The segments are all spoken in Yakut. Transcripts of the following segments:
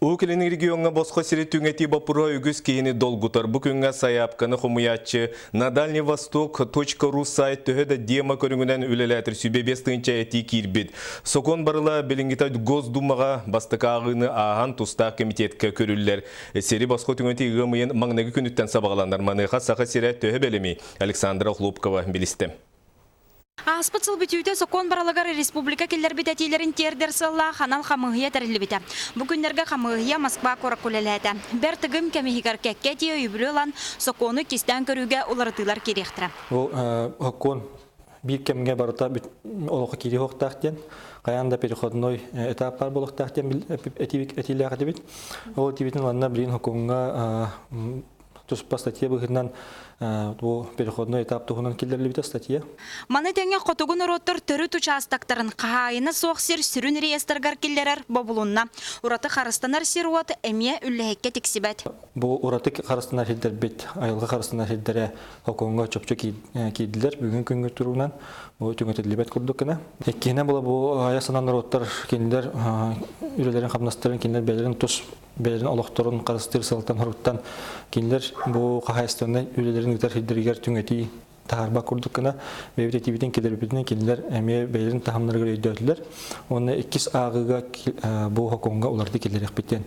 Уһук Илин региоҥҥа босхо сири түҥэтии боппуруоһа үгүс киһини долгутар. Бу күҥҥэ сайаапканы хомуйааччы На Дальний Восток .ру сайт төһө да демо көрүҥүнэн үлэлээтэр 105 тыһыынча этии киирбит. Сокуон барыла билиҥҥитэ Госдумаҕа бастакы ааҕыыны ааһан тустаах комитетка көрүллэр. Сири босхо түҥэтии ыам ыйын маҥнайгы күнүттэн сабаҕаланар. Маныаха Саха сирэ төһө бэлэмий? Александра Охлопкова билистэ. Ааспыт сыл бүтүүтэ сокуон барылыгар республика киллэрбит этиилэрин тиэрдэр сыаллаах анал хамыыһыйа тэриллибитэ. Бу күннэргэ хамыыһыйа Москва куоракка үлэлээтэ. Бэрт ыгым кэм иһигэр кэккэ этии өйөбүлү ылан, сокуону иккистээн көрүүгэ уларытыылар киириэхтэрэ. Бу сокуон биир кэмҥэ барыта олоххо киириэхтээх диэн, хайаан да переходной этап баар буолуохтаах диэн этиилээх этибит. Ол этиибитин манна билигин сокуоҥҥа туспа статья быһыытынан бу переходной этап туһунан киллэриллибитэ статья. Маны тэҥэ хотугу норуоттар төрүт учаастактарын хаһаайына суох сир сүрүн реестргар киллэрэр бобулунна. Ураты харыстанар сир-уот эмиэ үллэһиккэ тиксибэт. Бу ураты харыстанар сирдэрбит, айылҕа харыстанар сирдэрэ сокуоҥҥа чопчу киирдилэр. Бүгүн күҥҥэ туругунан бу түҥэтиллибэт курдук гына. Иккиһинэн була бу айа санаа норуоттар кинилэр үлэлэрин хамнастарын кинилэр бэйэлэрин тус бэйэлэрин олохторун харыстыыр сыалтан-соруктан кинилэр бу хаһаайыстыбаннай үлэлэрин ыытар сирдэригэр түҥэтии таһаарбат курдук гына бэйэбит этиибитин киллэрбитинэн кинилэр эмиэ бэйэлэрин таһымнарыгар өйдөөтүлэр уонна иккис ааҕыыга бу сокуоҥҥа уларытыы киллэриэхпит диэн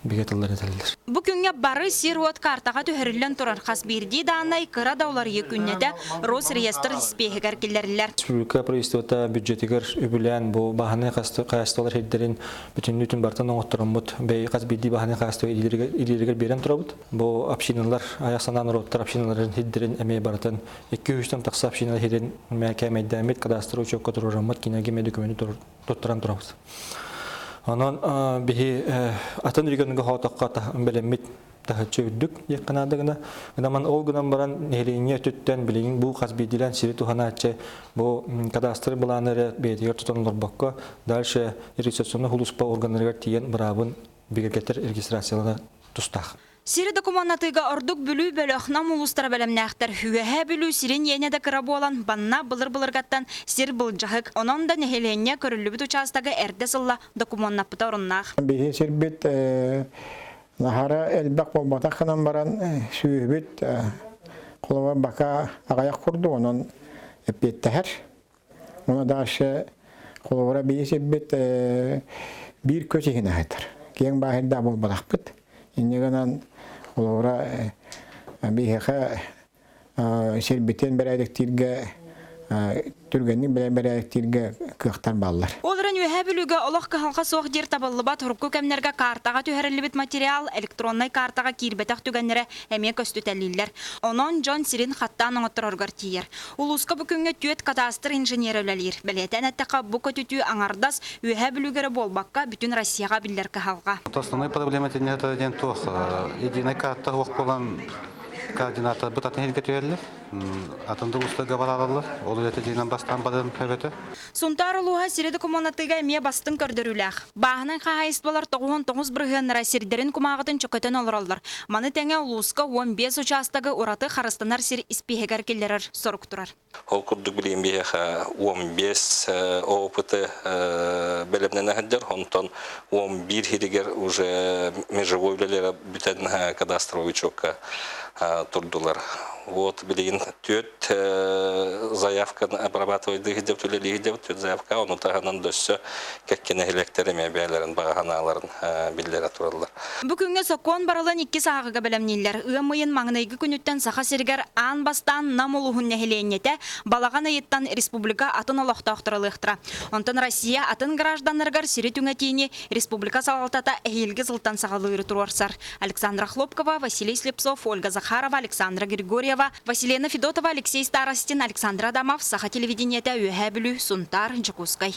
бигэ тылларын этэллэр. Бу күҥҥэ бары сир-уот картаҕа түһэриллэн турар хас биирдии дааннай кыра да уларыйыы күннэтэ Росреестр испиэһигэр киллэриллэр. Республика правительствота бюджетигэр үбүлээн бу бааһынай хаһаайыстыбалар сирдэрин бүтүннүүтүн барытын оҥоттороммут бэйи хас биирдии бааһынай хаһаайыстыба илиилэригэр биэрэн турабыт. Бу общиналар, айах санаа норуоттар общиналарын сирдэрин эмиэ барытын 200-тэн тахса общиналар сирин кээмэйдээммит кадастр учуокка туруораммыт кинигэ эмиэ документы туттаран турабыт. Онон биһи атын регионга хоотоххо бэлэммит таһыччы үрдүк диэххэ наада гына. Гынан ол гынан баран нэһилиэнньэ өттүттэн билигин бу хас биирдиилээн сири туһанааччы бу кадастр былааны эрэ бэйэтигэр тутан олорбокко дальше регистрационнай сулууспа органнарыгар тиийэн быраабын бигэргэтэр регистрациялана тустаах. Сири докумуоннатыыга ордук Бүлүү бөлөх Нам улуустара бэлэмнээхтэр. Үөһээ Бүлүү сирин иэнэ да кыра буолан, банна былыр-былыргаттан сир былдьаһык. Онон да нэһилиэнньэ көрүллүбүт учаастагы эрдэ сылла докумуоннаппыта оруннаах. Биһи сирбит Наһара элбэх буолбатах гынан баран сүөһүбүт холобур бака аҕыйах курдук онон эппиэттэһэр. Уонна дальше холобура биир сирбит биир көс иһин аһытар. Киэҥ бааһырдаах буолбатахпыт. Инньэ гынан холобура биһиэхэ сирбитин бэрээдэктииргэ түргэнник бэрээдэктииргэ кыахтар бааллар. Ол эрэн Үөһээ Бүлүүгэ олох кыһалҕа суох диир табыллыбат урукку кэмнэргэ картаҕа түһэриллибит материал электроннай картаҕа киирбэтэх түгэннэрэ эмиэ көстүтэлииллэр. Онон дьон сирин хаттаан оҥоттороргор тиийэр. Улууска бу күҥҥэ түөрт кадастр инженерэ үлэлиир. Бэлиэтээн эттэххэ, бу көтүтүү аҥардас Үөһээ Бүлүүгэ эрэ буолбакка, бүтүн Россияҕа биллэр кыһалҕа. Основной проблема диэн туох единая карта суох буолан координатор атын сиргэ түһэллэр, атын да улуустарга бараллар. Ол үлэтэ дьиҥинэн бастаан барыан сөбөтө. Сунтаар улууһа сири докумуоннатыыга эмиэ бастыҥ көрдөрүүлээх. Бааһынай хаһаайыстыбалар 99 бырыһыаннара сирдэрин кумааҕытын чөкөтөн олороллор. Маны тэҥэ улууска 15 учаастагы ураты харыстанар сир испииһэгэр киллэрэр сорук турар. Ол курдук билигин биһиэхэ 15 опыты бэлэмнэнэ сылдьар, онтон 11 иһигэр уже межевой үлэлэрэ бүтэн кадастровый учетка турдулар. Вот билигин түөрт заявканы обрабатывайдыы сылдьабыт, үлэлии сылдьабыт, түөрт заявка, ону таһынан дөссө кэккэ нэһилиэктэр эмиэ бэйэлэрин баҕа санааларын биллэрэ тураллар. Бу күҥҥэ сокуон барылын иккис ааҕыга бэлэмнииллэр. Ыам ыйын маҥнайгы күнүттэн Саха сиригэр аан бастаан Нам улууһун нэһилиэнньэтэ балаҕан ыйыттан республика атын олохтоохторо ылыахтара. Онтон Россия атын гражданнарыгар сири түҥэтиини республика салалтата эһиилги сылтан саҕалыыры туруорсар. Александра Хлопкова, Василий Слепцов, Ольга Захарова, Александра Григорьева, Василена Федотова, Алексей Старостин, Александр Адамов, Саха телевидениетэ, Үөһээ Бүлүү, Сунтаар, Дьокуускай.